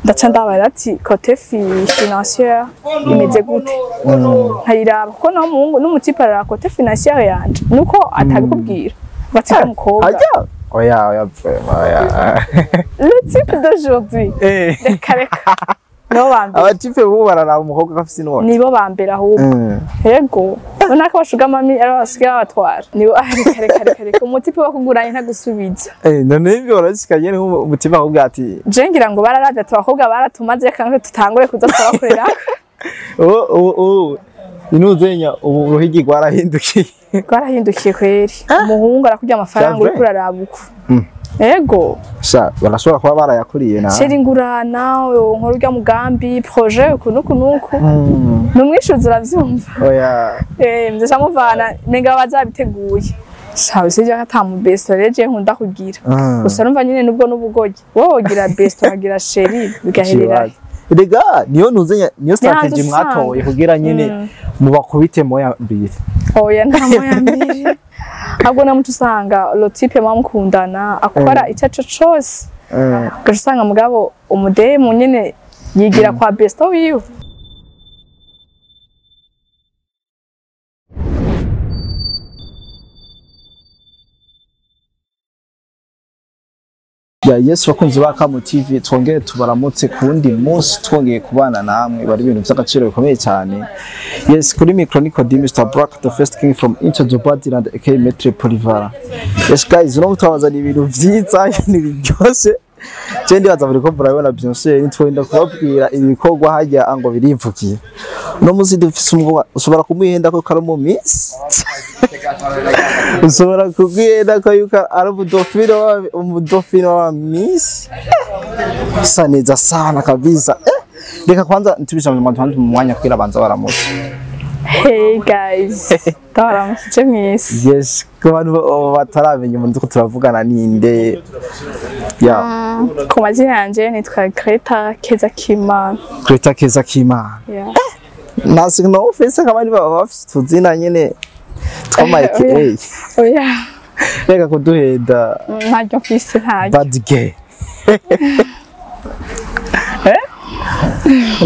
Ndaca ndabara ati côté financière imeze gute, nkayiraba kuko no muhungu n'umutipe araraba côté financière yanje, nuko atabikubwira bati umukobwa. Ajya, oya oya, vraiment, oya. Le type d'aujourd'hui, reka reka, nibo ba mbere. Abatipe bubu bararaba umukobwa ko afise inoti. Nibo ba mbere ahubwo. Yego, ubona ko abasugar mummy ari basigaye babatwara, nibo. Ah, reka reka reka reka, umutipe wakuguranye ntagusubiza. None ibyo barashikanye umutima akubwira ati Je ngira ngo bararavye ati abakobwa baratumaze, reka natwe tutangure kuza turabakorera. Ubu ubu ubu inuzenya, ubu uruhigi rwarahindukiye. Rwarahindukiye kweri, umuhungu arakurya amafaranga C'est uriko uraraba uko. Ego. Sha, barashobora kuba barayakuriye na Chéri, ngurana nkora urya mugambi, projet uku nuku nuku, numwishuza, uravyumva? Oya. Nzaca muvana nenga bazabiteguye. Sha, usibye ko ata mu besto rero je nkunda kugira. Gusa numva nyene nubwo n'ubugoryi, wowe wogira besto ukagira chéri bigaherera he? Rega niyo ntuzenya, niyo strategy Usanga. mwatoye kugira nyene mubakubite moya mbiri. Oya, nta moya mbiri, ahubwo namuco usanga le type muba mukundana akora icyo arico cose, ugaca usanga mugabo umudemu nyene yigira kwa besto wiwe. Ya yes, bakunzi ba Kamo TV, twongere tubaramutse ku wundi munsi twongeye kubana namwe, bari ibintu by'agaciro bikomeye cyane. Yes, kuri micro ni Kodi Mr Black, the first king from Inter Badiland, aka Metre Polivara. Yes guys, uno mutabazana ibintu vyiza, ibintu biryoshye. Je ndibaza buri ko murabibona, bien sûr nitwenda kubabwira ibikorwa hajya ngo birivugiye. Uno munsi dufise umukobwa ushobora kumwihenda ko kari mu miss, ushobora kubwira ko yuko ari umudofino wa miss, usa neza sana kabisa. Reka kwanza ntubisha mu bantu mu mwanya kugira banza baramutse. Hey guys, ndabaramukije mwese. Yes, ku bantu bataramenya umuntu ko turavugana ninde ya? Ku mazina yanje nitwa Greta Keza Kimana. Greta Keza Kimana. Yeah. Nasi no ufise kabandi baba bafise utuzina nyene twama aka. Oya. Reka kuduhenda. Ntaryo mfise, ntaryo. Bad girl.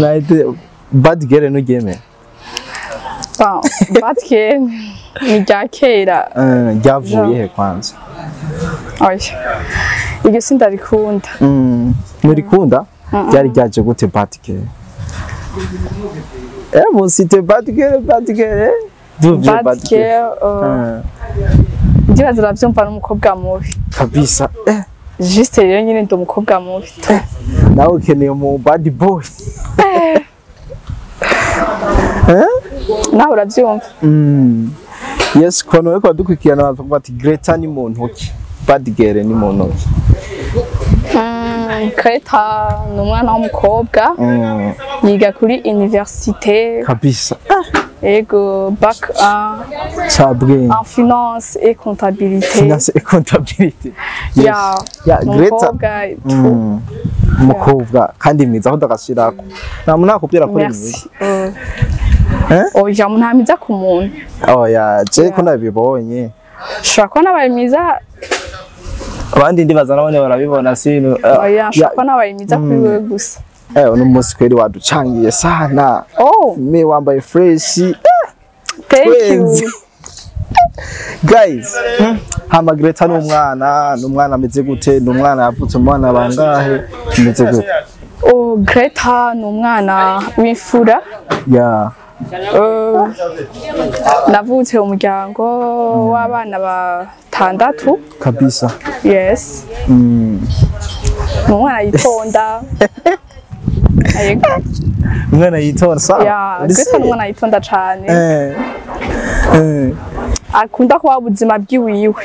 Right, bad girl ntugeme. Bon, bad girl ni rya kera. Ryavuye he kwanza? Oya, iryo sindarikunda. Nturikunda? Ryari ryaje gute bad girl? Musite bad girl, bad girl, eh? Duvye? Bad girl, ndibaza uravyumva, n'umukobwa mubi. Kabisa. Juste rero nyine ndi umukobwa mubi. Nawe ukeneye umu bad boy. Eh? Nawe uravyumva. Yes, kono ariko badukurikirana bavuga bati Greta ni mu ntoki, bad girl ni mu ntoki. Greta ni umwana w'umukobwa, yiga kuri université. Kabisa. Ego, bac 1 Cabwenge. en finance et comptabilité. Finance et comptabilité. Yes. Ya. Ya, ni Greta. umukobwa tu. Umukobwa kandi mwiza, aho ndagashirako nta muntu nakubwira ko uri mwiza. Merci. Eh? Oya, nta mwiza ku muntu. Oya, je ko nabibonye. Ushobora kuba nabaye mwiza. Abandi ndibaza nabone barabibona sino. Oya, nshobora kuba nabaye mwiza kuri wewe gusa. Uno munsi kweri waducangiye sana. Oh. Me wambaye fresh. Thank Twins. you. Guys, hama Greta ni umwana ameze gute? Ni umwana yavutse mu bana bangahe? Ameze gute? Oh, Greta ni umwana w'imfura. Navutse mu muryango w'abana batandatu. Kabisa. Yes. Ni umwana yitonda. Yego. Umwana yitonda sawa. Ya, Uri Greta ni umwana yitonda cane. Akunda kubaho ubuzima bwiwiwe.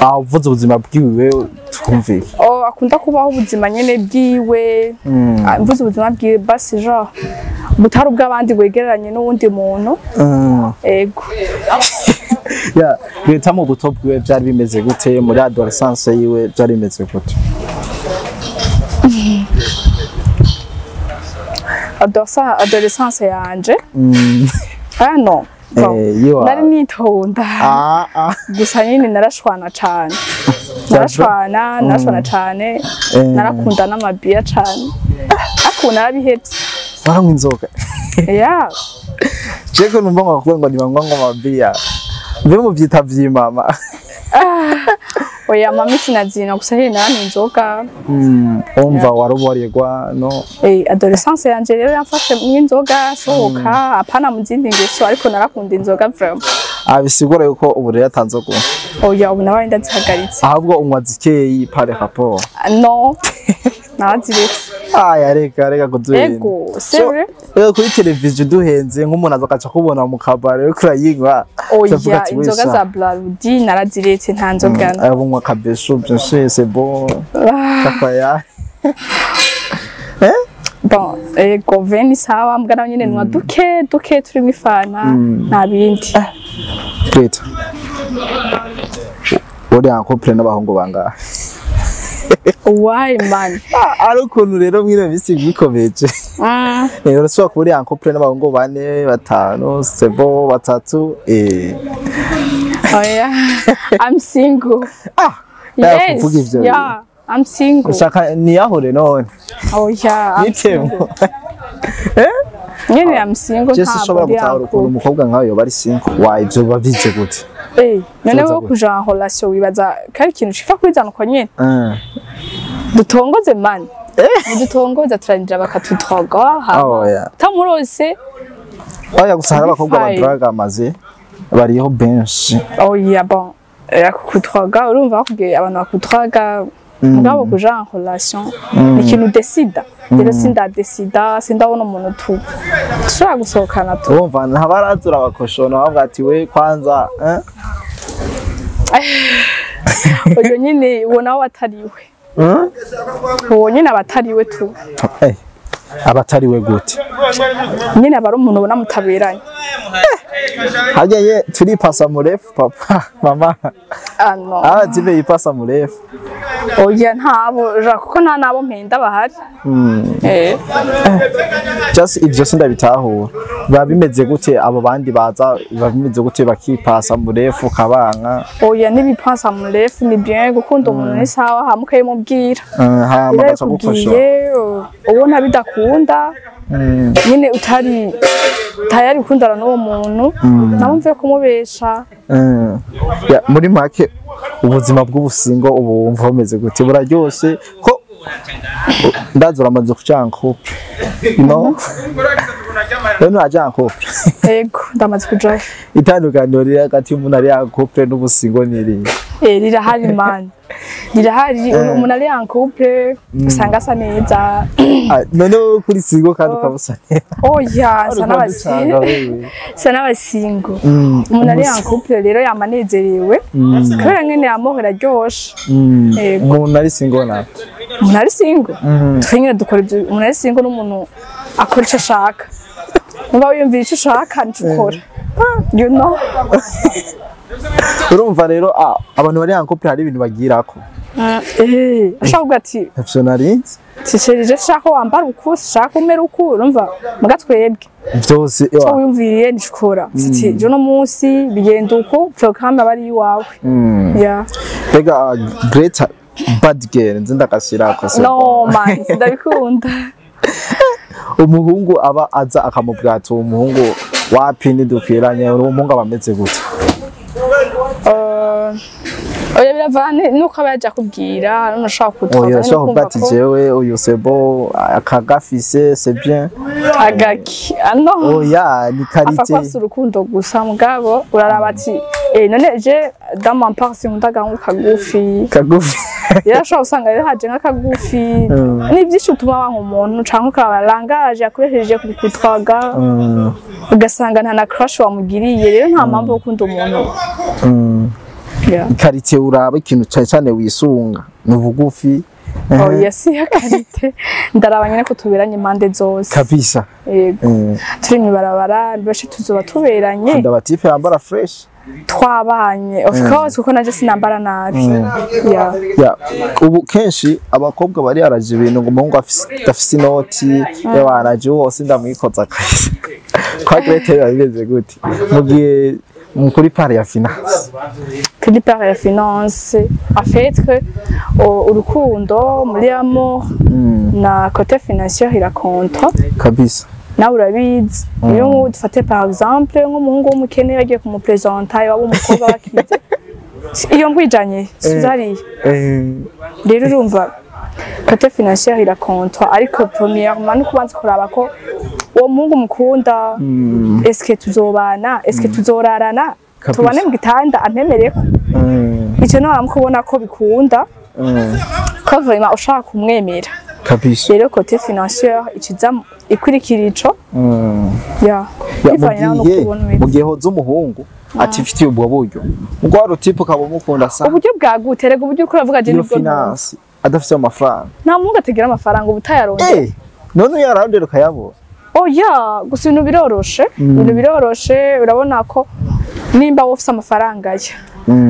Ah, uvuze ubuzima bwiwe twumviye. Oh, akunda kubaho ubuzima nyene bwiwe. Ah, mvuze ubuzima bwiwe basi genre butari ubw'abandi wegereranye n'uwundi muntu. Ego. Ya, Greta mu buto bwiwe byari bimeze gute? Muri adolescence yiwe byari bimeze gute? Adolescence yanje. Ah non. Bon. Yiwa. Nari nitonda. Ah, ah. Gusa nyine narashwana cane. Narashwana, narashwana cane. Narakunda n'amabiya cane, ariko ubu narabihevye. Waranywa inzoga? Yeah. Jeko numva ngo bakubwira ngo ntibanywa ngo amabiya, mbe muvyita vyimama? Oya, mama sinazina gusa nyene naranywa inzoga. Umva waruborerwa no? Adolescence yanje rero yamfashe mw'inzoga sohoka, apana mu zindi ngeso, ariko narakunda inzoga vraiment. Abisigura yuko ubu rero atanzoga? Oya, ubu nabaye ndazihagaritse. Ahubwo unywa zikeyi par rapport? No, naraziretse. Aya, reka reka kuduhenda. Ego, c'est vrai. Rero kuri televiziyo duhenze nk'umuntu aza agaca kubona mu kabare uriko urayinywa. Ndavuga Oya, ati, inzoga "Wesha." za Brarudi naraziretse, nta nzoga. Abo unywa kabeshu, bien sûr, c'est bon kakaya. Bon, ego, vin ni sawa, mbwa nawe nyene nywa duke duke turimo ifana, nta bindi. Greta, uri en couple n'abahungu bangahe? Why, man? Ari ukuntu rero mwino minsi bikomeje. Urashobora kuba uri en couple n'abahungu bane, batanu, c'est bon, batatu. Oya, I'm single. Ah, Yes. kuvuga ivyo. Yeah, I'm single. Ushaka niyahure none? Oya, I'm Nitemo. single. Nyene I'm single. Je Ntabwo sinshobora ndi gutahura ukuntu en couple. umukobwa nkawe yoba ari single. Wa ivyo biba bize gute? None Vyoza wowe gute? kuja en relation wibaza ko ari ikintu cifa kwizana uko nyene? Dutongoze, man, nidutongoza turarindira bakatudroga hama Oh, yeah. tamurose. Oya, gusa hari abakobwa Fine. baduraga amaze bariho benshi. Oya, bon, kudroga urumva bakubwiye abantu bakudroga, mugabo kuja en relation ni ikintu udesida. Rero sindadesida, sindabona umuntu tu dushobora gusohokana tu. Urumva ntabarazura abakoshona bavuga ati we kwanza, eh? Uyo nyene uwo nawe atariwe. Uwo nyene aba atariwe tu. Abatariwe gute? Nyene aba ari umuntu ubona mutaberanye. Harya ye turipasa murefu papa mama? Ah, no. Aba tibe yipasa murefu. Oya, ntabo ja, kuko nta nabo mpenda bahari. Just ivyo sindabitahura, biba bimeze gute? Abo bandi baza biba bimeze gute bakipasa murefu kabanka? Oya, n'ibipasa murefu ni bien, gukunda umuntu ni sawa, hama ukabimubwira. Hama Rero agaca gukosora. yakubwiye ubona bidakunda nyine, utari tayari gukundana n'uwo muntu, nawe mvuye kumubesha. Ya, muri make ubuzima bw'ubusingo ubu wumva bumeze gute? Buraryoshe ko ndazi uramaze kuja en couple? No, rero nuraja en couple? Ego, ndamaze kujayo. Itandukaniro riri hagati y'umuntu ari en couple n'ubusingo ni Eh, rirahari, man, rirahari. Umuntu ari en couple usanga asa neza. Ah, none wowe kuri single kandi ukaba usa neza? Oya, asa Uriko n'abasingo, uraducanga wewe. asa n'abasingo. Umuntu ari en couple rero yama anezerewe kubera nyene yamohera araryoshe. Yego. Umuntu ari single nawe? Umuntu ari single, twe nyine dukora ibyo. Umuntu ari single n'umuntu akora icyo ashaka. Niba wiyumvira icyo ushaka nico ukora, you know. Urumva rero abantu bari en couple hari ibintu bagirako. Ashaka kuvuga ati Ntavyo narinzi. Chéri, je shaka ko wambara uku, shaka umera uku. Urumva muga twebwe Vyose. icyo wiyumviriye nico ukora. Ati je uno munsi bigenda uku, programme aba ari iwawe. Yeah. Mbega Greta bad girl nzi ndagashirako se? No, man, sindabikunda. Umuhungu aba aza akamubwira ati uwo muhungu wapi ntidukwiranye, uwo muhungu aba ameze gute? Oya, biravana nuko aba yaje akubwira none ushaka kutwaka. Oya, ashobora kuvuga ati jewe uyu c'est bon, akagafise c'est bien. Agaki? Ah, no. Oya, ni Apfa qualité. kuba afise urukundo gusa, mugabo uraraba ati none je dans mon part sinkunda agahungu kagufi. Kagufi. Rero ashobora gusanga rero haje nk'akagufi. Ni byinshi bituma wanka umuntu, canke ukaba langage yakoresheje kutwaga, ugasanga nta na crush wamugiriye. Rero nta mpamvu yo gukunda umuntu. Yeah. Qualité uraba ikintu cane cane wisunga ni ubugufi? Oya, si ya qualité, ndaraba nyene ko tuberanye impande zose. Kabisa. Yego. Turi mw'ibarabara mbese tuzoba tuberanye. Kunda abatipe bambara fresh. Twabanye, of course, kuko naje sinambara nabi. Yeah. Ya, ubu kenshi abakobwa bari araje ibintu ngo umuhungu afise inoti yabanaje wose ndamwikoza kabisa. Kwa Grete biba bimeze gute mu gihe kuri part ya finance? Kuri part ya finance, en fait que urukundo muri amour na côté financier irakonta. Kabisa. Nawe urabizi, iyo dufate par exemple nk'umuhungu w'umukene bagiye kumupresenta iwabo umukobwa bakize, iyo ngwijanye suzariye. Rero urumva côté financier irakonta, ariko premièrement ni kubanza kuraba ko uwo muhungu mukunda, est-ce que tuzobana, est-ce que tuzorarana, tubane mu gitanda ampemereko. Icyo nawe kubona ko bikunda, ko vraiment ushaka kumwemera. Rero côté financier ikiza ikurikira ico. Ya, bivanye nawe n'uko ubona mu umeze. Gihe hoza umuhungu atifitiye ubwo buryo, ubwo wari utipe ukaba umukunda sa Uburyo bwagute? Rega uburyo uriko uravuga je iyo nibwo ntumva. Finance adafite amafaranga. Nta muhungu atagira amafaranga, uba utayarondera. None yararondera ukayabura? Oya, gusa ibintu biroroshe, ibintu biroroshe. Urabona ko nimba wowe ufise amafaranga ye,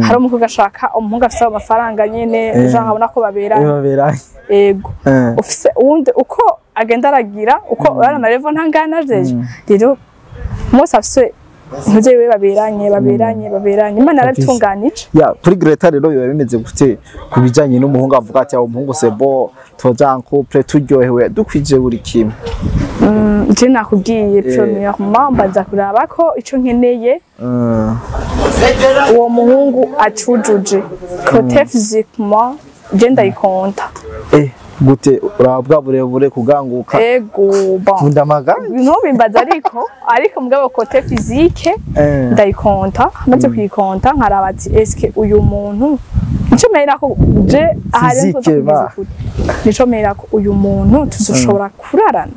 hari umukobwa ashaka umuhungu afise ayo mafaranga nyene, genre abona ko baberanye. Baberanye. Ego. Ufise uwundi uko agenda aragira uko urabona ama level ntangana jeje. Rero umunsi afise umuvyeyi we baberanye, baberanye, baberanye, Imana yarabitunganije. Ya, kuri Greta rero biba bimeze gute ku bijanye n'umuhungu avuga ati: "Aho umuhungu c'est bon, toja en couple turyohewe dukwije buri kimwe"? Je nakubwiye, premièrement mbanza kuraba ko ico nkeneye uwo muhungu acujuje. Côté physiquement je ndayikonta. Gute? Uraba bwa burebure, kuganguka? Ego, bon. Kunda amagara. Ntubimbaze, ariko mugabo côté physique ndayikonta. Maze kuyikonta nkaraba ati: "Eske uyu muntu nico mera ko je ahari Physique ba. Nico mera ko uyu muntu tuzoshobora kurarana?"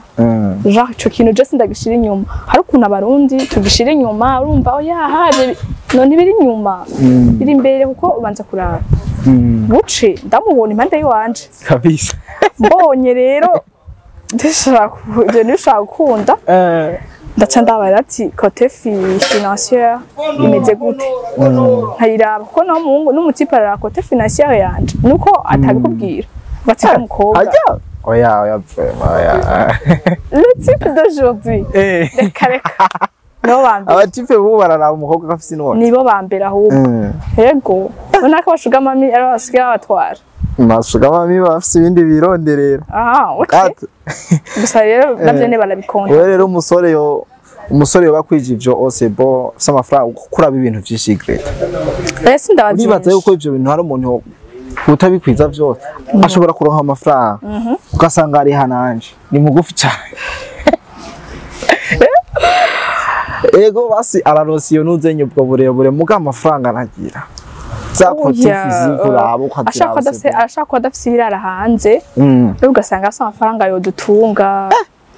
Genre ico kintu je sindagishira inyuma. Hari ukuntu Abarundi tugishira inyuma, urumva, oya haje none biri inyuma, biri imbere, kuko ubanza kuraba buce ndamubona impande y'iwanje. Mbonye rero ndashaka gukunda, ndaca ndabara ati: "Côté financière imeze gute?" Nkayiraba, kuko naho umuhungu n'umutipe araraba côté financière yanje, nuko atabikubwira bati umukobwa. Ajya, oya oya, vraiment, oya. Le type d'aujourd'hui, reka reka, nibo ba mbere. Abatipe bubu bararaba umukobwa ko afise inoti. Nibo ba mbere ahubwo. Yego, ubona ko aba sugar mummy ari bo basigaye babatwara. Ba sugar mummy bafise ibindi bironderera. Aha, okay. Gusa rero navyo ne barabikonta. Wewe rero umusore yo bakwije ivyo ose bo afise amafaranga, kuraba ibintu vyinshi, Greta. Ese ndabazi. Uribaza yuko ivyo bintu hari umuntu utabikwiza vyose ashobora kuronka amafaranga, ugasanga ari hananje ni mugufi cyane? Ego basi araronse iyo nuzenye ubwo burebure, muga amafaranga aragira za côté physique uraba Ashaka ukaziraba. Ashaka kuba adafise ibirara hanze, rero ugasanga afise amafaranga yodutunga.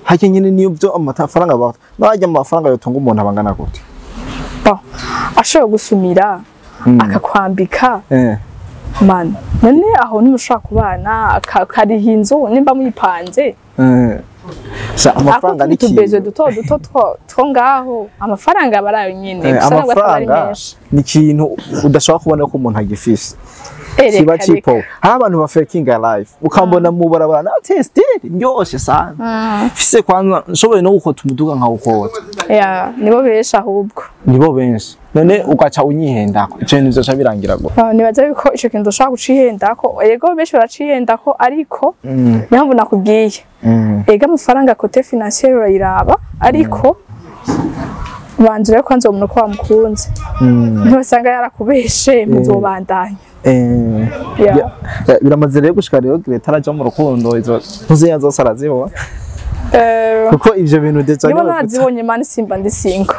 Hake nyine niyo byo amafaranga ba najya amafaranga yotunga umuntu abangana gute? Bon, ashobora gusumira, akakwambika. Man, none aho ntimushobora kubana, akariha inzu nimba muyipanze. Sha, amafaranga ni utubezo ikintu duto duto two ngaho, amafaranga aba ari ayo nyene. Gusa ntabwo ataba ari Amafaranga menshi. ni ikintu udashobora kubona ko umuntu agifise. Eh, Kiba reka reka. cipo hari abantu ba faking life, ukambona mu barabara na testeri ndyoshe sana, fise kwanza nshoboye no gukota umuduga nkawukota. Ya, nibo benshi ahubwo. Nibo benshi. None ugaca unyihendako, ivyo bintu vyoca birangira go? Ah, nibaza yuko ico kintu ushobora kucihendako. Yego, benshi baracihendako, ariko niyo mpamvu nakubwiye, ega amafaranga côté financier urayiraba, ariko banza urebe kwanza uwo muntu ko wamukunze. Ntusanga yarakubeshe, muzobandanya. Ya. Ya, biramaze rero gushika rero Greta araja mu rukundo, izo ntuziya zose arazibona? Kuko ivyo bintu déjà Niba nazibonye, mani, simba ndi single.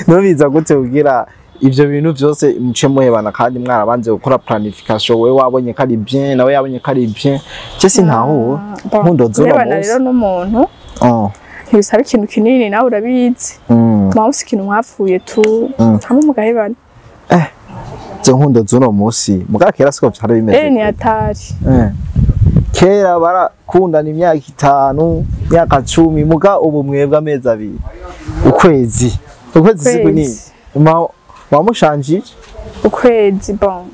Nubiza gute kugira ivyo bintu vyose muce muhebana kandi mwarabanje gukora planification, wewe wabonye ko ari bien, nawe yabonye ko ari bien? Je sintahuwe nkundo z'uno Guhebana munsi. rero n'umuntu ntibisaba ikintu kinini, nawe urabizi. Muba mufise ikintu mwapfuye tu, hamwe mugahebana. Izo nkundo z'uno munsi, mugabo kera siko vyari bimeze. Eh, ni hatari. Kera barakundana imyaka 5, imyaka 10, muga ubu mwebwe amezi 2, ukwezi, ukwezi siku ni Ukwezi. Wamushanjije. Ukwezi, bon,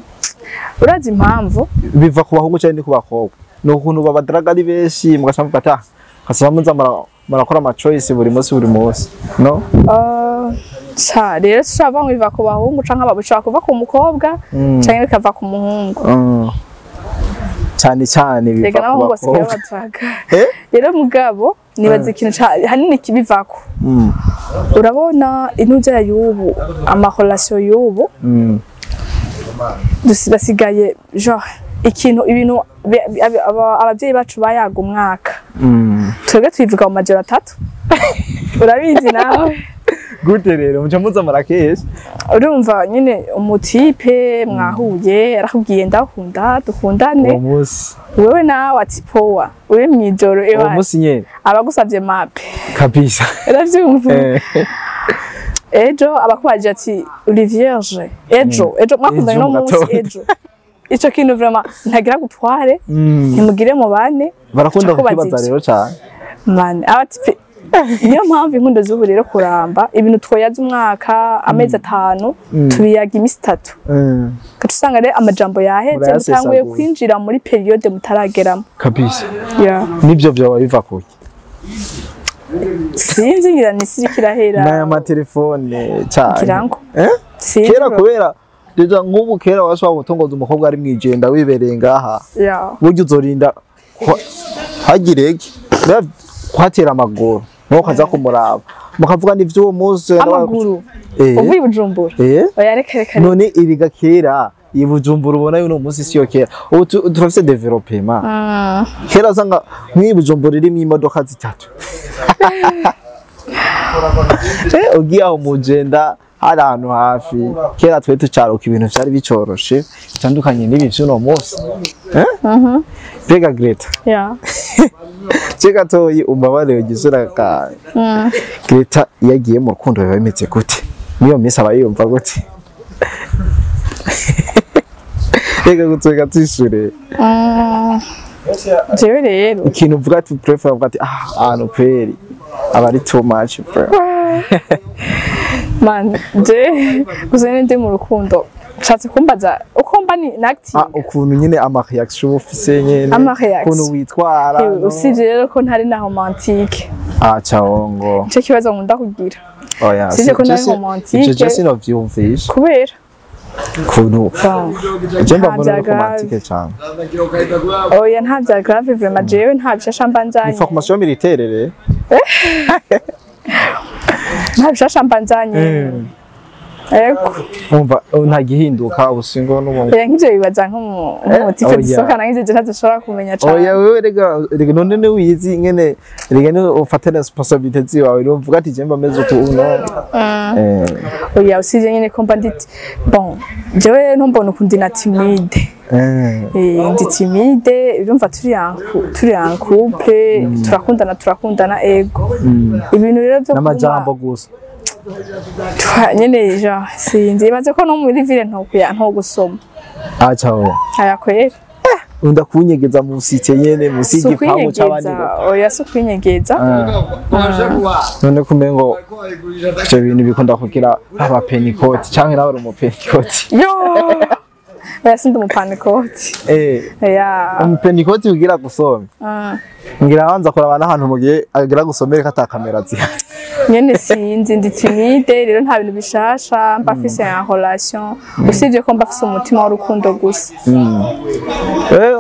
urazi impamvu? Biva ku bahungu cyane ni ku bakobwa, ni ukuntu babadaraga ari benshi, mugaca muvuga ati: "Ah, kasaba muzamara Murakora ama choice buri munsi buri munsi, no? Ca rero tushobora ngo biva ku bahungu canke bishobora kuva ku mukobwa canke bikava ku muhungu. Cyane cyane biva Rega ku n'abahungu basigaye bakobwa. badraga. Eh? Rero mugabo nibaza ikintu hanini kibivako, urabona intuza y'ubu, ama relation y'ubu, basigaye genre ikintu ibintu abavyeyi bacu bayaga umwaka, twebwe tubivuga mu majoro 3, urabizi nawe. Gute rero muca muza murakesha? Urumva nyine umu type mwahuye arakubwiye ndakunda, dukundane. Uwo munsi. Wewe nawe ati poa, uri mw'ijoro Uwo ewa munsi nyene. Abagusavye mape. Kabisa. Uravyumva? Eh. Ejo abakubajije ati uri vierge, ejo ejo mwakundanye Ejo no mu munsi. gatondo. Ejo ico kintu vraiment ntagira gutware, ntimugire mu bane. Barakunda Aca kubaza kukibaza ivyo. rero cyane. Mane aba type, niyo mpamvu inkundo z'ubu rero kuramba, ibintu twoyaza umwaka, amezi 5, tubiyaga imisi 3. Gaca usanga rero amajambo yaheze, Murayasesagura. mutanguye kwinjira muri période mutarageramo. Kabisa. Yeah. Nibyo byoba biva kuki? Sinzi, ngira ni isi iriko irahera. N'aya matelefone cyane. Ngira ngo. Eh? Sinzi. Kera kubera déjà nk'ubu kera washobora gutongoza umukobwa ari mwijenda wibereye ngaha. Burya uzorinda hagire iki? Kuhatera amaguru nuko ukaza kumuraba mukavuga n'ivy'uwo munsi. Amaguru? Eh. Uvuye i Bujumbura? Eh. Oya, reka reka. None iriga kera i Bujumbura ubona yuno munsi siyo kera, ubu turafise développement. Kera usanga nk'i Bujumbura irimwo imodoka zitatu. Ugiye aho mu Jenda hari ahantu hafi, kera twe tucaruka ibintu vyari bicoroshe bitandukanye n'ibi vy'uno munsi. Eh? Mbega Greta, ce gatoyi umbabarire ugisura ka Greta, iyo agiye mu rukundo biba bimeze gute? Niyo minsi aba yiyumva gute? Reka gutwega tishure. Jewe rero Ikintu uvuga ati préfère, uvuga ati ah, ahantu kweri aba ari too much bro. Man, je gusa nyine ndi mu rukundo, nshatse kumbaza uko mba ni acting? Ah, ukuntu nyine ama reaction uba ufise nyene. Ama reaction. Ukuntu witwara. Ewe, No. usibye rero ko ntari na romantique. Ah, caongo. Nico kibazo nkunda kugira. Oya. Usibye ko ntari romantique. Ico je sinovyumvisha. Kubera Ukuntu Bon. je mba Nta mbona vya uri romantique cane. Oya, nta vya grave vraiment, jewe nta bishasha mba Ni nzanye. formation militaire rero. Nta bishasha mba nzanye, ego. Umva nta gihinduka ubusingo n'ubu. Oya, nk'ivyo bibaza nk'umu type Oya. dusohokana, nk'ivyo je ntazishobora kumenya cane. Oya wewe, rega rega, none ni wizi ngene, rega ni ufate responsabilité ziwawe, uvuga ati je mba meze utu uno. Oya, usibye nyene ko mba ndi, bon, jewe ntumbona ukundi na timide. Ndi timide, urumva turi en couple, turakundana turakundana, ego, ibintu rero byo N'amajambo gusa. Nyene genre sinzi, ibaze ko no muri ville ntokuya ntogusoma. Aca wo. Aya kweri. Unda kunyegeza mu cité nyene musi Si y'igipangu c'abandi. ukwinyegeza, oya, si ukwinyegeza. None kumengo ivyo bintu bikunda kugira abapenikoti canke nawe uri umupenikoti? Yo, oya, sindi umupanikoti. Oya. Umupenikoti ugira gusome. Ngira abanza kuraba n'ahantu mugiye agira gusomere ko ata kamera zihari. Nyene sinzi, ndi timide rero, nta bintu bishasha mba mfise en relation, usibye ko mba mfise umutima w'urukundo gusa.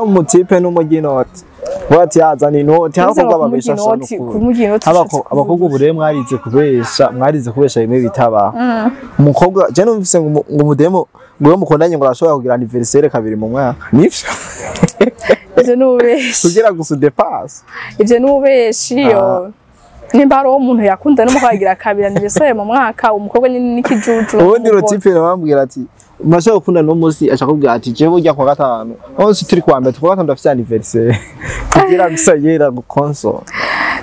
Umu type n'umuginoti. Bati yazana inoti Bivuze ngo abakobwa kumuha babesha inoti, n'ukuri. kumuha inoti ushatse Abakobwa ubu rero mwarize kubesha, mwarize kubesha bimwe bitabaho. Umukobwa je numvise ngo ngo umudemo ngo iyo mukundanye ngo arashobora kugira anniversaire kabiri mu mwaka. Nivyo? Ivyo ni ububeshi. Kugira gusa dépasse. Ivyo ni ububeshi. Yo, nimba hari uwo umuntu yakunda n'umukobwa agira kabiri anniversaire mu mwaka, umukobwa nyine n'ikijuju. Ubundi ro type bambwira ati mashaka gukunda no munsi acha kubwira ati je burya kwa gatanu. Onse turi kwa mbere, kwa gatanu ndafise anniversaire. Kugira gusa yera gukonsole.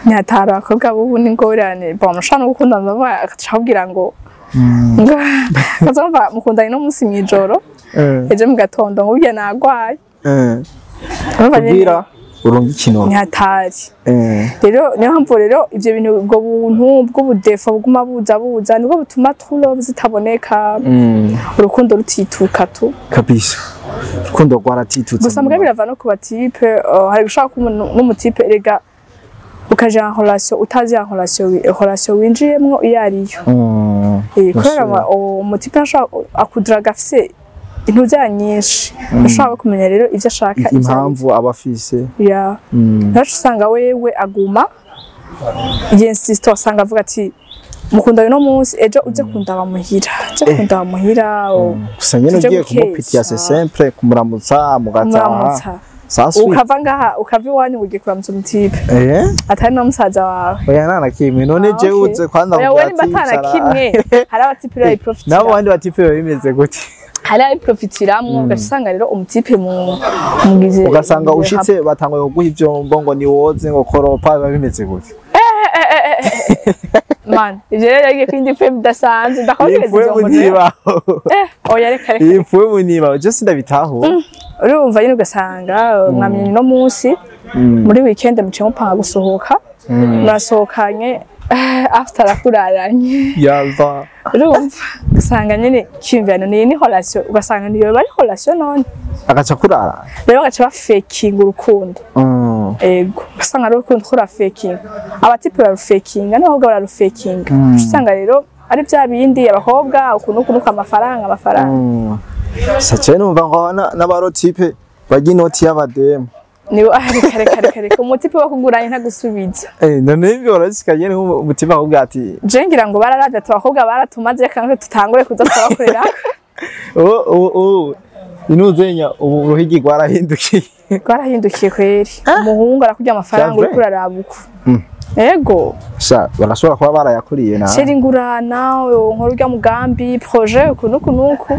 Ntihatari abakobwa b'ubu n'ingorane. Bon, mushobora no gukundana ndavuga agaca ngo ngo mukundanye no munsi mw'ijoro, ejo mu gatondo ngo burya nagwaye. Urumva nyene. Kugira urunga ikintu. Ntihatari rero, niyo mpamvu rero ivyo bintu, ubwo buntu bw'ubudefo buguma buza buza, nibwo butuma true love zitaboneka, urukundo rutituka tu. Kabisa. Urukundo rwaratitutse. Gusa mbwa birava no ku ba type, hari gushaka ko n'umu type erega. Ukaja en relation utazi en relation winjiyemwo iyo ariyo. Kubera umutipe ashobora akuduraga afise intuzera nyinshi, ushobora kumenya rero ivyo ashaka, ivyo Impamvu aba afise. Ya, naco usanga wewe aguma yinsiste, usanga avuga ati mukunda uno munsi, ejo uze kundaba muhira, uze kundaba muhira. Gusa nyene Tuje ugiye gukesha. kumupitiya, c'est simple, kumuramutsa mugataha. Umuramutsa. Ça suit. Ukava ngaha, ukava iwanyu, ugiye kuramutsa umutipe atari na musaza wawe. Oya, nta na kimwe none. Ah, Jewe okay. uze kwanza Oya, kugira we nimba ati atana icara. kimwe, hari abatipe bayiprofitira. Nabo bandi batipe biba bimeze gute? Hari abayiprofitiramwo, ugaca usanga rero umutipe mu mugize Ugasanga mugize ushitse batanguye kuguha ivyombo ngo niwoze, ngo koropa, biba bimeze gute? Man, ivyo rero yagiye kwindi film idasanzwe, ndakubwira Iyi izo mfumu ngo rero. ntibaho. Oya, reka reka. Iyi mfumu ntibaho, je sindabitahura. Urumva nyine ugasanga mwamenye no munsi, muri weekend muciye mupanga gusohoka, murasohokanye, after arakuraranye. Yava. Urumva ugasanga nyine cyumvano ni relation, ugasanga niyo bari relation none. Agaca kurara. Rero bagaca bafekinga urukundo. Ego, ugasanga ari urukundo ko rurafekinga, abatipe bararufekinga n'abakobwa bararufekinga. Usanga rero ari bya bindi abakobwa ukuntu ukuntu amafaranga amafaranga. Sace numva ngo n'abarotipe barya inoti y'abademu. Nibo, reka reka reka reka, umutipe wakuguranye ntagusubiza. None ibyo barashikanye umutima akubwira ati Je ngira ngo bararavye ati abakobwa baratumaze, reka natwe tutangure kuza turabakorera. Ubu ubu ubu inuzenya ubu uruhigi rwarahindukiye. Rwarahindukiye kweri, umuhungu arakurya amafaranga C'est vrai. uriko uraraba uko. Ego. Sha, barashobora kuba barayakuriye na Chéri, ngurana nkora urya mugambi, projet uku nuku nuku,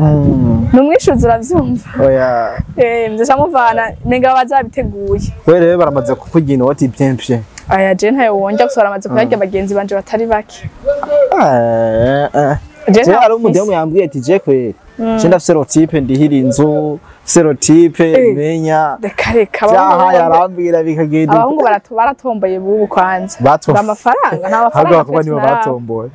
numwishuza, uravyumva. Oya. Nzoca muvana nenga bazabiteguye. We rero baramaze kukurya inoti bien bien. Aya, je ntayo wonja, gusa baramaze kuyarya bagenzi banje batari bake. Je Je ntayo hari mfise. umudemu yambwiye ati je kweri je ndafise rotipe ndihira inzu, mfise rotipe menya. Reka reka. Vyaha yarambwira bikagenda. Abahungu baratomboye bubu kwanza. Ngo amafaranga nta Ahubwo mafaranga abakobwa nibo twe. batomboye.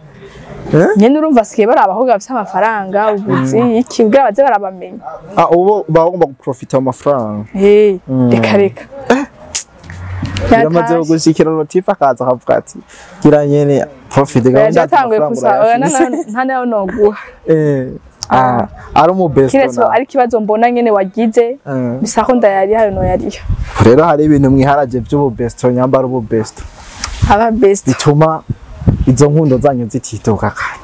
Nyene urumva asigaye bari abakobwa bafise amafaranga, ubuzi iki, kugira baze barabamenya. Ah, ubu baba bagomba guprofita mu mafaranga. Reka reka. Biramaze gushikira rotipe akaza akavuga ati gira nyene profite Oya, yatanguye kusa, oya, nta nayo noguha. Ah, ari umu besto. Kiretse ari ikibazo mbona nyene wagize, bisa ko ndayariha, noyariha. Rero hari ibintu mwiharaje by'ubu besto, nyambara ubu besto Aba best. Bituma izo nkundo zanyu zitituka kare.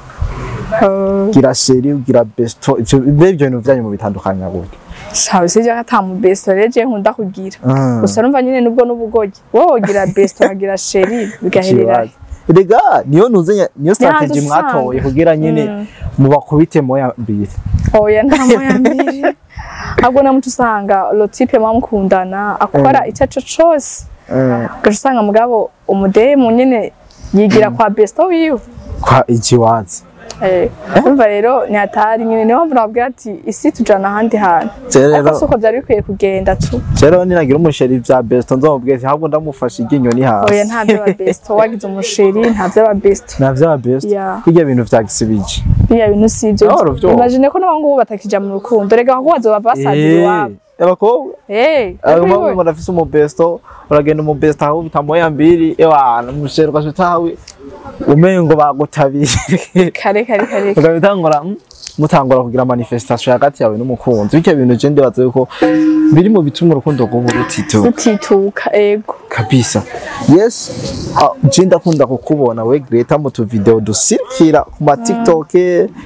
Gira chéri, ugira besto, ivyo mbe ibyo bintu byanyu mubitandukanya gute? Sawe sije ata mu besto rero je nkunda kugira. Gusa urumva nyene nubwo n'ubugoyi wowe wogira besto ukagira chéri bigaherera. Rega niyo ntuzenya niyo strategy usanga. Mwatoye kugira nyene mubakubite moya mbiri. Oya, nta moya mbiri, ahubwo namuco usanga le type muba mukundana akora icyo arico cose, ugaca usanga mugabo umudemu nyene yigira kwa besto wiwe. Kwa ikiwazi. Urumva rero ni hatari nyene, niyo mpamvu nababwira ati isi tujana ahandi hantu, Je ariko rero si uko vyari bikwiye kugenda tu. Je rero ninagira umuchéri vya besto nzomubwira ati ahubwo ndamufasha iryinyo ni hasi. Oya, nta vy'aba besto, wagize umuchéri nta vy'aba besto. Nta vya besto. Yeah. Kurya ibintu vya gisibije. Biriya bintu si ivyo. Nawe uravyoba. Imagine ko n'abahungu batakija mu rukundo, rega ahubwo bazoba basaziye iwabo. Abakobwa abakobwa umuntu afise umubesto, uragenda umubesto aho bita moya mbiri, ewana umuchéri ugaca utahawe umengo bagutabiye. Kare kare kare. Ukabitangura mutangura kugira manifestation hagati yawe n'umukunzi, bityo ibintu je ndibaza yuko biri mu bituma urukundo rw'ubu rutituka. Rutituka, ego. Kabisa, yes. Je ndakunda kukubona we Greta mu tu video dusirikira ku ma TikTok,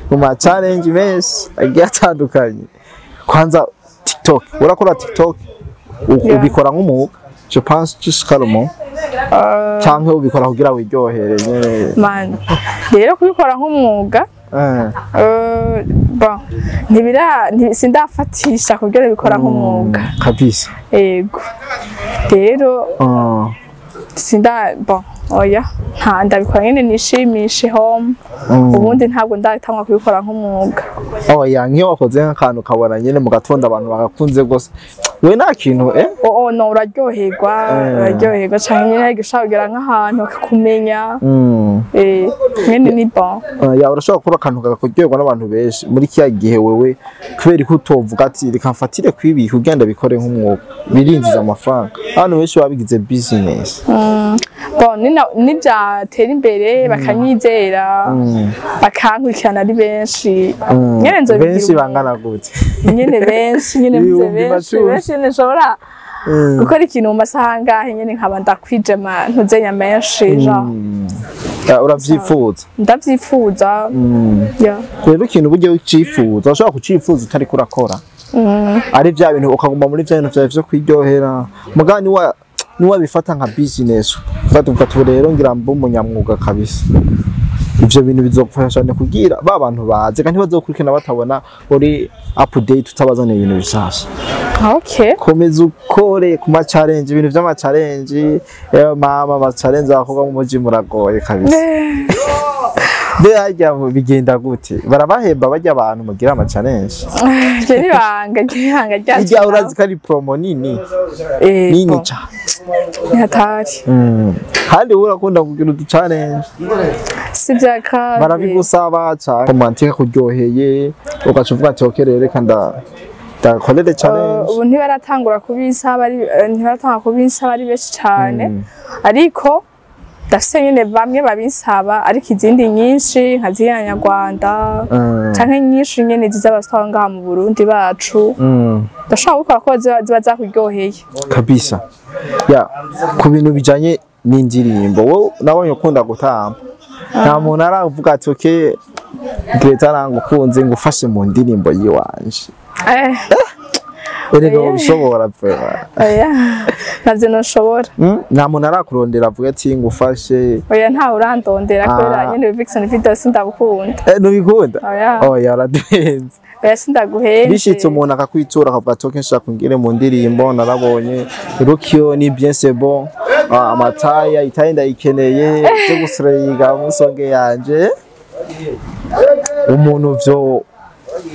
mu ma challenge menshi agiye atandukanye. Kwanza TikTok, urakora TikTok? Yeah. Ubikora nk'umwuga, je pense, jusqu'à le moment, canke ubikora kugira wiryohere nyene? Man, rero kubikora nk'umwuga, bon, ntibira sindafatisha kugira bikora nk'umwuga. Kabisa. Ego, rero sinda, bon, oya, nta ndabikora nyene nishimishe home. Ubundi ntabwo ndatangwa kubikora nk'umwuga. Oya, nk'iyo wakoze nk'akantu ukabona nyene mu gatondo abantu bagakunze gose, we nta kintu Oh, no, uraryoherwa. Uraryoherwa canke nyene ariko ushobora kugera nk'ahantu bakakumenya. Nyene ni bon. Ya, urashobora gukora akantu kakakuryoherwa n'abantu benshi muri kiya gihe. Wewe kubera ko utovuga ati reka mfatire kwibi kugira ndabikore nk'umwuga, birinjiza amafaranga, abantu benshi babigize business? Mm. Bon, nibyatera imbere bakanyizera, bakankurikirana ari benshi nyene, nzobigira Benshi umwuga. Bangana gute? Nyene benshi nyene mvuze Ibihumbi benshi macumi. Benshi nyene nshobora gukora ikintu mu masaha angahe nyene nkaba ndakwije ntuzenya menshi genre. Ah, uravyifuza? Ndavyifuza, yeah. Rero ikintu buryo ucifuza, urashobora kucifuza utariko urakora, ari vya bintu ukaguma muri vya bintu vyawe vyo kwiryohera, mugabo niwabifata nka business, ufata ubu rero ngira mbe umunyamwuga kabisa, ivyo bintu bizogufasha cyane kugira ba bantu baze kandi bazokurikirana batabona uri update, utabazaniye ibintu bishasha. Komeza ukore ku ma challenge, ibintu vy'ama challenge. Mama, ama challenge abakobwa mu muji muragoye kabisa. Mbe harya bigenda gute? Barabahemba barya abantu mugira ama challenge? Iryo ni ibanga ryacu. Irya urazi ko ari promo nini nini cane. Ni hatari. Kandi wowe urakunda kugira udu challenge. Si vya kabi. Barabigusaba cane, commentaire kuryoheye ugaca uvuga ati: "Okay, rero reka ndakorere challenge." Ubu ntibaratangura kubisaba ari ntibaratangura kubinsaba ari benshi cane, ariko ndafise nyene bamwe babinsaba, ariko izindi nyinshi nka ziriya nyarwanda canke nyinshi nyene ziz'abasitari ngaha mu Burundi bacu, ndashobora gukora ko ziba zakuryoheye. Kabisa. Ya, ku bintu bijanye n'indirimbo, wowe nabonye ukunda gutamba, nta muntu aravuga ati: "Okay, Greta, nangukunze, ngufashe mu ndirimbo yiwanje"? Erega ubishobora vraiment. Oya, navyo noshobora. Nta muntu arakurondera avuga ati: "Ngufashe"? Oya, ntawe urandondera kubera nyene Vixen video sindabukunda. Ntubikunda? Oya. Oya, uraduhenze. Oya, sindaguhenze. Bishitse umuntu akakwitura akavuga ati: "Okay, nshaka ngire mu ndirimbo, narabonye Rukio ni bien, c'est bon. Ah, amataya itaye ndayikeneye byo gusireyiga musonge yanje", umuntu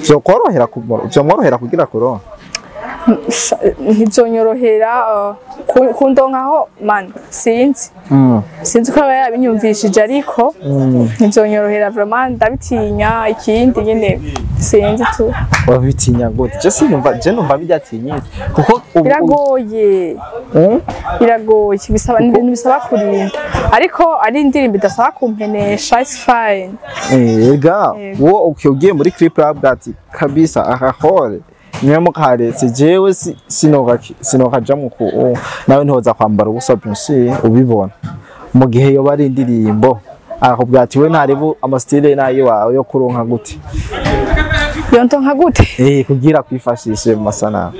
vyo korohera vyomworohera kugira kuronka? Ntivyonyorohera kundonkaho man, sinzi. Sinzi ko aba yabinyumvishije, ariko ntivyonyorohera vraiment, ndabitinya. Ikindi nyene sinzi tu. Wabitinya gute? Je sinumva, je numva bijatinyitse kuko Biragoye. Biragoye, bisaba, ni ibintu bisaba kurinda, ariko ari indirimbo idasaba kumpenesha, it's fine. Ega. Yego. Wo okay, ugiye muri clip uravuga ati: "Kabisa akahore niyo mukaretse jewe sinoka sinoka ku nawe ntoza kwambara ubusa." Bien sûr ubibona mu gihe yoba ari indirimbo akakubwira ati: "We ntaribu ama style nayo wawe yo kuronka gute?" Yontonka gute? Kugira kwifashishe mu masanamu.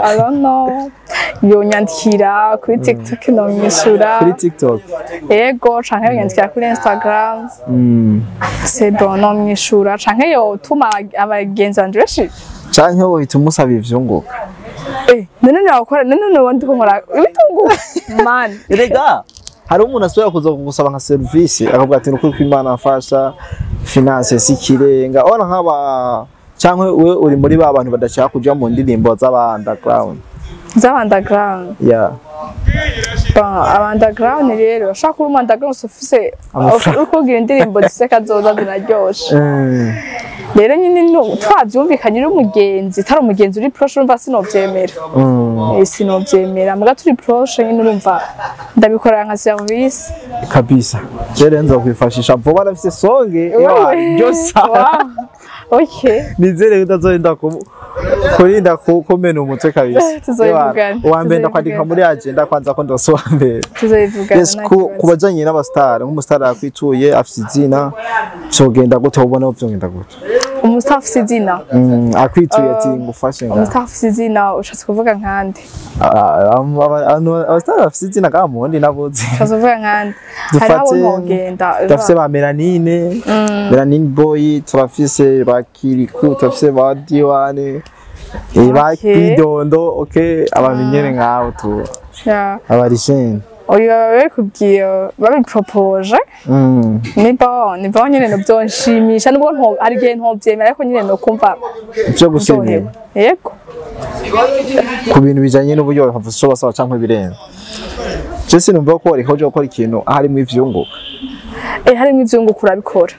I don't know, yonyandikira kuri TikTok nomwishura. Kuri TikTok? Ego, canke yonyandikira kuri Instagram. C'est bon, nomwishura, canke yotuma abagenzi banje benshi. Canke wohita umusaba ivyunguka? None nawukora, none noba ndiko nkora ibitunguka man? Erega hari umuntu asubira kuza kugusaba nka service akavuga ati: "Nukuri ko Imana afasha, finance si ikirenga." Ona nk'aba canke we uri muri ba bantu badashaka kuja mu ndirimbo z'aba underground? Z'aba underground? Yeah. Bon, aba underground rero, ushaka kuba umu underground ufise Amafaranga. uri kugira indirimbo zifise kazoza zinaryoshe. Rero nyine twavyumvikanye uri umugenzi, utari umugenzi uri proche, urumva sinovyemera. Sinovyemera, muga turi proche nyine, urumva ndabikorera nka service. Kabisa, je rero nzokwifashisha vuba, ndafise songe byose. Wow. Okay. Nizere ko utazorinda kurinda kumena umutwe kabisa. Tuzoyivugana. Uwa mbere ndakwandika muri agenda kwanza ko ndose uwa mbere. Tuzoyivugana. Yes, Nta ku kibazo. Ku bajanye n'abastar, nk'umustar yakwituye afise izina, vyogenda gute? Ubona vyogenda gute? Umustar afise izina? Akwituye ati: "Ngufashe nga." Umustar afise izina ushatse kuvuga nkande? Abastar bafise izina ngaha mu Burundi nabuzi. Ushatse kuvuga nkande? Hari abo ntogenda. Turafise ba Melanine, Melanine Boy, turafise ba Kiriku, turafise ba Diwane, ba Bidondo, okay, abantu nyene nk'abo tu abarishene. Uyu babikubwiye, babiporopoje, ni bon, ni bon nyene, novyonshimisha nubwo hari igihe ntovyemera, ariko nyene nokumva Ivyo gushimira. ndyohewe, yego. Ku bintu bijanye n'uburyo bafasha basaba canke ibirenze. Je sinumva ko wareka uja gukora ikintu harimwo ivyunguka. Harimwo ivyunguka urabikora.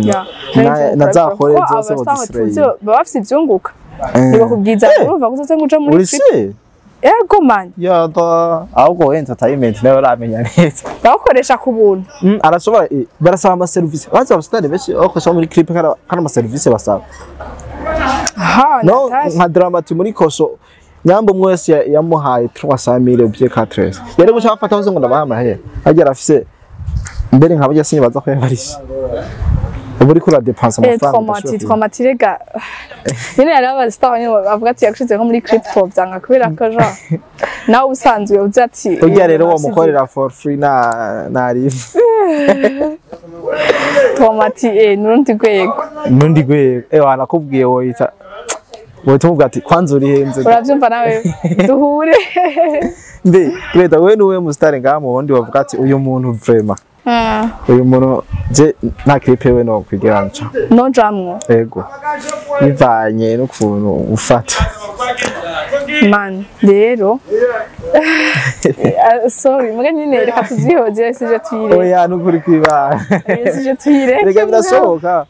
Ya, harimwo ivyunguka Na za urabikora. kore Kuko zose abastar bozisireye. tuzi baba bafise ivyunguka, ntibakubwiza, urumva ko uzoze ngo uje muri Uri clip. se? Ego man. Yada, ahubwo entertainment nayo uramenya neza. Bawukoresha ku buntu. Arashobora, barasaba amaserivisi, bazi abasitari benshi bakoresha muri clip kana amaserivisi basaba. Aha. No. Natasha. Nka Dramati muri Koso, nyambo umwe wese yamuhaye 300,000 bye 4 yari guca bafata hose ngo ndabaha amahera agera afise mbere nka burya sinibaza ko yabarishe ubu uriko uradepansa amafaranga Traumati udashobora. traumati rega nyine hariho abastar nyine bavuga ati yagushize nko muri crypto, byanga kubera ko genre nawe usanzwe uzi ati Burya rero wamukorera for free na nari. Traumati nurundi rwego. Nundi rwego, wanakubwiye woyita woyita umubwira ati kwanza urihenze. Urabyumva nawe duhure. Mbe Greta, wewe niwe musitari ngaha mu wundi wavuga ati uyu muntu vraiment, uyu muntu je nta clip we no kwigira nca. Nojamwo. Ego, bivanye n'ukuntu ufata. Man rero, sorry muga nyine reka tuvyihoze sije tuyire. Oya, nukuri kwibana. Sije tuyire. Reka birasohoka,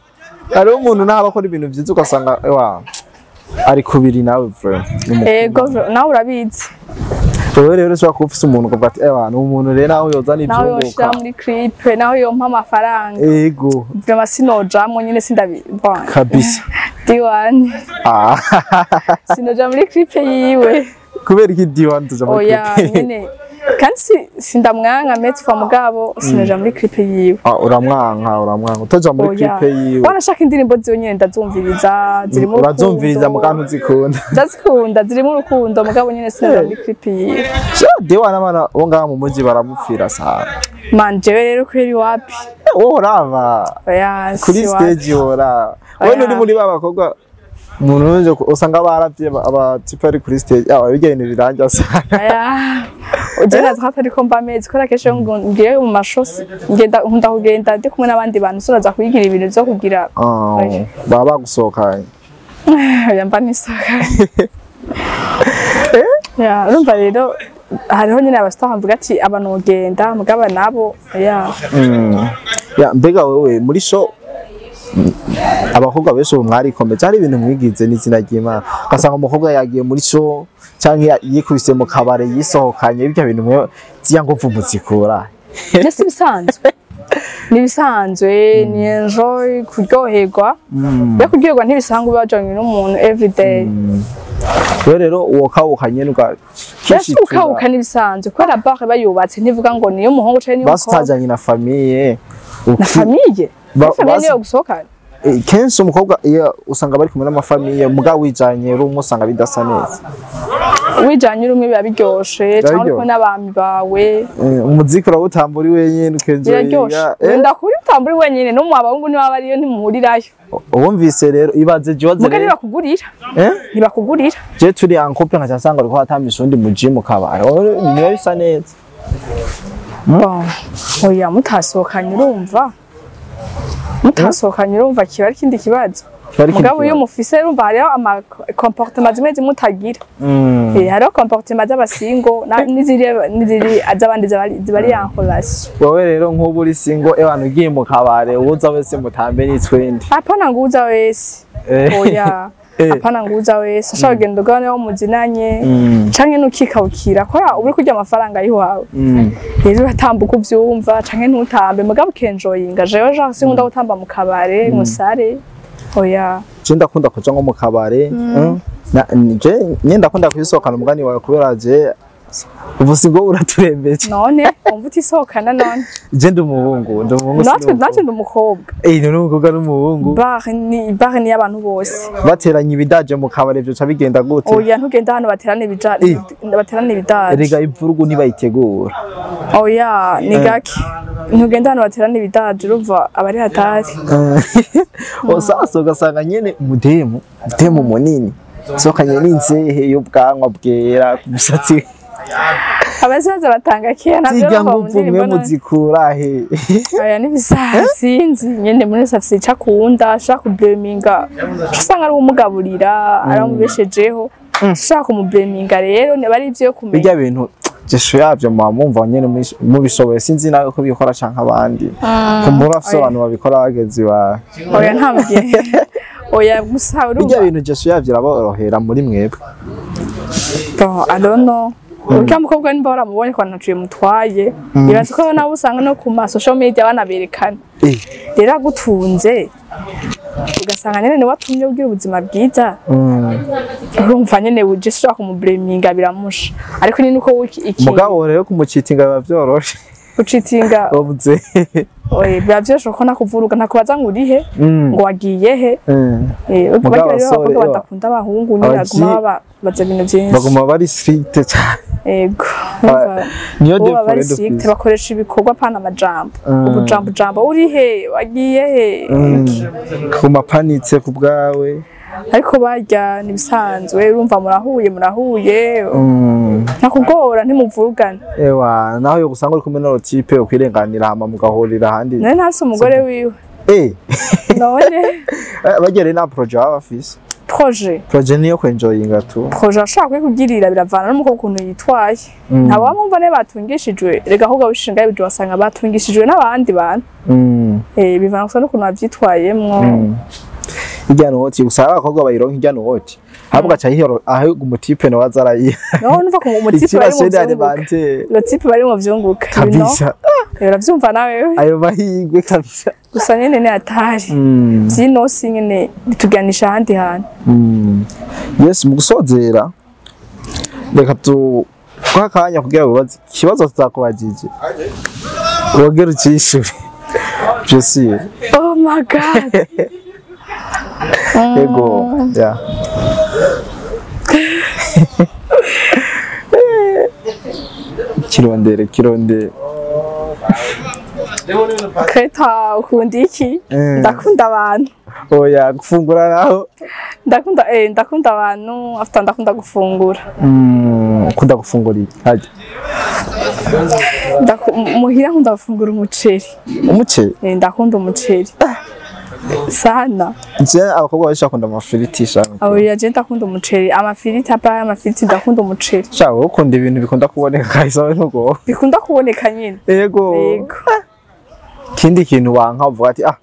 hariho umuntu ntaba akora ibintu vyiza ugasanga wa ari kubiri nawe vraiment. Ego, nawe urabizi. Wewe rero ushobora kuba ufise umuntu ukavuga ati ewa ni umuntu rero nawe yozana Nawe ivyunguka. yoshira muri clip, nawe yompa amafaranga. Ego. Vraiment sinojamwo nyine, sindabi bon. Kabisa. D1. Ah. Sinoja muri clip yiwe. Kubera iki D1 tuja muri Oya. clip? Nyine kandi sindamwanka metfa, mugabo sinoja muri clip yiwe. Ah, uramwanka utaja muri Oya. clip yiwe? Wanashaka indirimbo ziwe nyine ndazumviriza, zirimo urukundo. Urazumviriza muga ntuzikunda? Ndazikunda, zirimo urukundo, mugabo nyine sinoja muri clip yiwe. Sha, D1 abana bo ngaha mu muji baramupfira sana. Man, jewe rero kweri wapi. Wowe urava Oya. kuri Si wapi. stage wora wowe Oya. nturi muri ba bakobwa umuntu wese usanga baravye abatipe ari kuri stage aba bijya ibintu birangira sana. Oya, ujye nazi ko atariko mba mezi kubera kenshi iyo ngo ngiye mu mashosi ngenda nkunda kugenda ndi kumwe n'abandi bantu, sinaza kuyigira ibintu vyo kugira. Ah, Oya. baba bagusohokanye. Oya, mba nisoka. Ya, urumva rero hariho nyine abastar bavuga ati abantu bogenda, mugabo nabo ya. Ya, mbega wewe muri show abakobwa benshi ubu mwarikomeje, hari ibintu mwigize n'izina ry'Imana, ugasanga umukobwa yagiye muri show canke yikubise mu kabare yisohokanye, ibyo bintu mwe ziya nguvu muzikura? Mbese ibisanzwe ni ibisanzwe, ni enjoy, kuryoherwa. Iyo kuryoherwa ntibisanga uba wajanye n'umuntu everyday. Wewe rero uwo kawuka nyene Mbese ukawuka n'ibisanzwe kubera bar bayubatse ntivuga ngo niyo umuhungu canke niyo basi umukobwa. utajanye na famille. Na famille. Famille basi- niyo gusohokana. Kenshi umukobwa iyo usanga bari kumwe n'amafamiye, muga wijanye uri umwe usanga bidasa neza. Wijanye uri umwe biba biryoshe, canke uri kumwe Biryoshe. n'abami bawe. Umuziki urawutamba uri wenyene Biraryoshe. ukenjoyinga. Wenda kuri utamba uri wenyine, no mu abahungu niba bariyo ntimuhurirayo. Uwumvise rero ibaze jiwaze Muga rero ntibakugurira. Eh. Ntibakugurira. Je turi en couple nkaca nsanga uriko watambisha undi mu gym kabare, niba bisa neza. Bon, oya, mutasohokanye urumva, mutasohokanye urumva kiba ari ikindi kibazo. Kiba ari ikindi Mugabo iyo kibazo. mufise urumva hariho ama comportement zimwe zimwe utagira. Hariho comportement z'abasingo n'iziri z'abandi zibari en relation. Wowe rero nk'ubu uri single, ewana ugiye mu kabare uwuza wese mutambe n'itwendi? Apana nguza wese. Oya. Apana nguza wese, ushobora kugenda ugabane wo muzinanye canke nukikawukira kora uri kurya amafaranga y'iwawe. Rero uratambuka uvyumva canke ntutambe, mugabo ukenjoyinga. Jewe genre sinkunda gutamba mu kabare musare, oya. Je ndakunda kuja nko mu kabare. Je nye ndakunda kuyisohokana umugani wawe kubera je ubu single uraturembeje. None wumva utisohokana none? Je ndi umuhungu, ndi umuhungu. Natwe natwe ndi umukobwa. Ni umukobwa n'umuhungu. Bar ni y'abantu bose. Bateranye ibidaje mu kabare vyoca bigenda gute? Oya, ntugenda hano baterana baterana ibidaje. Erega imvurugu ntibayitegura. Oya, ni gake, ntugenda hano baterana ibidaje, urumva abari hatari. Sasa ugasanga nyene umudemu munini sohokanye n'inzehe y'ubwanwa bwera ku musatsi. Abazaza batanga kera navyo Zirya urumva mu nguvu mwe ndirimbo none. muzikura he? Oya, n'ibisaha sinzi nyene muri wese afise ico akunda, ashaka kubleminga usanga ari uwumugaburira, aramubeshejeho, ushaka kumubleminga rero niba ari ivyo kumenya. Birya bintu jesho yavyo muba mumva nyene mubishoboye, sinzi nawe ko bikora canke abandi kumbura afise Oya. abantu babikora bagenzi bawe. Oya, ntabwiye, oya, gusa Birya urumva bintu jesho yavyo iraborohera muri mwebwe. Bon, I don't know. Urya mukobwa nimba waramubonye ko ntaciye mutwaye, ibaze ko nawe usanga no ku ma social media banaberekana. Rero agutunze, ugasanga nyene niwe watumye ugira ubuzima bwiza, urumva nyene uje ushobora kumublaminga, biramusha, ariko ni nuko iki Mugabo rero kumucitinga biba vyoroshe. Gucitinga? Wabuze. Oye, biba vyoroshe kuko nakuvuruga, ntakubaza ngo urihe, ngo wagiye he. Mugabo Bagira rero abasore, abakobwa ewa. badakunda abahungu nyine baguma babaza ibintu vyinshi. Baguma bari strict cyane. Ego. Niyo Ubu défaut bari rero strict, dufise. bakoresha ibikorwa pana amajambo. Ubujambo jambo, uri he, wagiye he? Kuguma panitse ku bwawe. Ariko barya nibisanzwe, urumva murahuye, ntakugora, ntimuvurugana. Ewa, naho yo gusanga uri kumwe n'uro type ukwirenganira, hama mugahurira ahandi. None ntasi umugore wiwe? None? Bagiye rero nta projet baba bafise. Projet? Projet niyo kwenjoyinga tu. Projet ashaka kuyikugirira, biravana n'umukobwa ukuntu yitwaye. Ntabwo bamwumva ne batungishijwe rega, ahubwo abishinga ibyo basanga batungishijwe n'abandi bantu. Bivana gusa n'ukuntu bavyitwayemwo. Ijya noti usaba abakobwa bayironka, ijya noti ahubwo aca yihoro aho umutipe nawe aza arayiha. No numva ko umutipe bari mu Ikibashene vyunguka. alimentaire. Le type bari mu vyunguka, you know? Kabisa. Uravyumva nawe. Ayo mahirwe kabisa. Gusa nyene ni atari vy'inosi nyene bituganisha ahandi hantu. Yes, mu gusozera reka tu kwa akanya kugira ngo ubaze ikibazo tutakubajije, wongere ucishure, je suis. Oh my God. Ego ya kirondere kirondere. Kreta, ukunda iki? Ndakunda abantu. Oya, gufungura naho? Ndakunda abantu after ndakunda gufungura. Ukunda gufungura iki harya? Muhira nkunda gufungura umuceri. Umuceri? Ndakunda umuceri sana. Nje abakobwa benshi bakunda amafiriti sha. Abo je ndakunda umuceri, amafiriti apa, amafiriti, ndakunda umuceri. Sha, wowe ukunda ibintu bikunda kuboneka kahise ntugo. Bikunda kuboneka nyine. Yego. Yego. Kindi kintu wanka uvuga ati ah?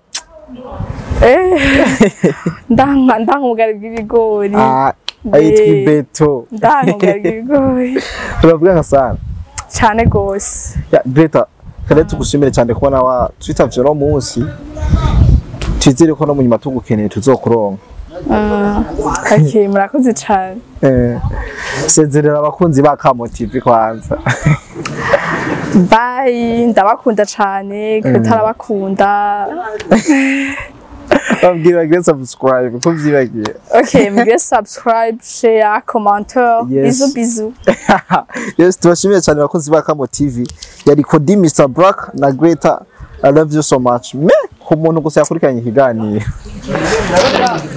Ndanka ubugari bw'ibigori. Ah, ayitwa ibeto. Ndanka ubugari bw'ibigori. Turavuga nka sana. Cyane gose. Ya Greta, kare tugushimire cyane kubona wa twitavye uno munsi. Twizere ko no mu nyuma tugukeneye tuzokuronka. Okay, murakoze cyane. Sezerera abakunzi ba Kamo TV kwanza. Bye, ndabakunda cyane, Greta arabakunda. Babwira bagire subscribe ko vyibagiye. Okay, mugire subscribe, share, commentaire. Yes. Bisous bisous. Yes, tubashimiye cyane abakunzi ba Kamo TV. Yari Kodi Mr Black na Greta. I love you so much. Me ku muntu gusa yakurikiranye ikiganiro.